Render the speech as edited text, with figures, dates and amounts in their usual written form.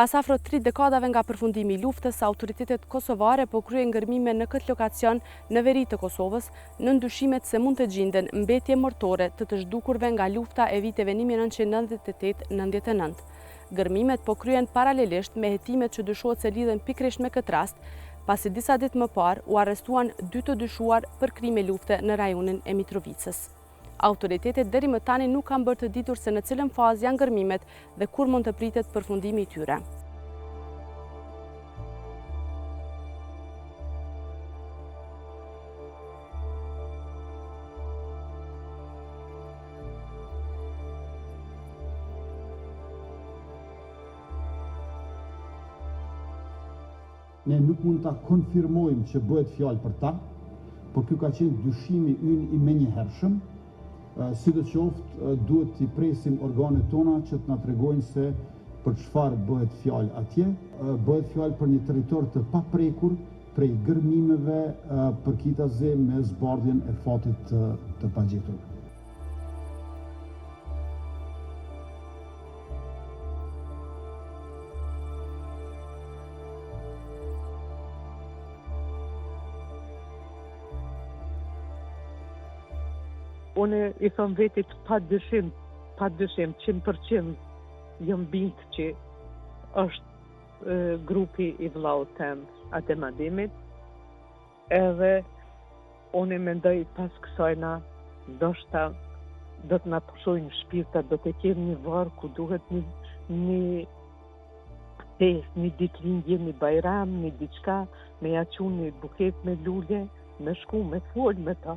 Pas afro tri dekadave nga përfundimi i luftës, autoritetet kosovare po kryejnë gërmime në këtë lokacion në veri të Kosovës, nën dyshimet se mund të gjinden mbetje mortore të të zhdukurve nga lufta e viteve 1998-99. Gërmimet po kryhen paralelisht me hetimet që dyshohet se lidhen pikërisht me këtë rast, pasi disa ditë më parë u arrestuan dy të dyshuar për krime lufte në rajonin e Mitrovicës. Autoritetet deri më tani nuk kanë bërë të ditur se në cilën fazë janë gërmimet dhe kur mund të pritet përfundimi i tyre. Ne nuk mund ta konfirmojmë që bëhet fjalë për ta, por ky ka qenë dyshimi ynë i menjëhershëm. Sidoqoftë, duhet t'i presim organet tona që të na tregojnë se për çfarë bëhet fjalë atje. Bëhet fjalë për një territor të paprekur prej gërmimeve përkitazi me zbardhjen e fatit të të pagjeturve. Unë i thom vetit pa dyshim, pa dyshim, 100% jam bindë që është grupi i vllaut tem, Adem Ademit, Edhe unë mendoj pas kësajna, ndoshta do të na pushojnë shpirtat, do të kemë një varr ku duhet një, një festë, një ditëlindje, një bajram, një diçka, me ja çu një buket me lule, me shku, me fol me ta.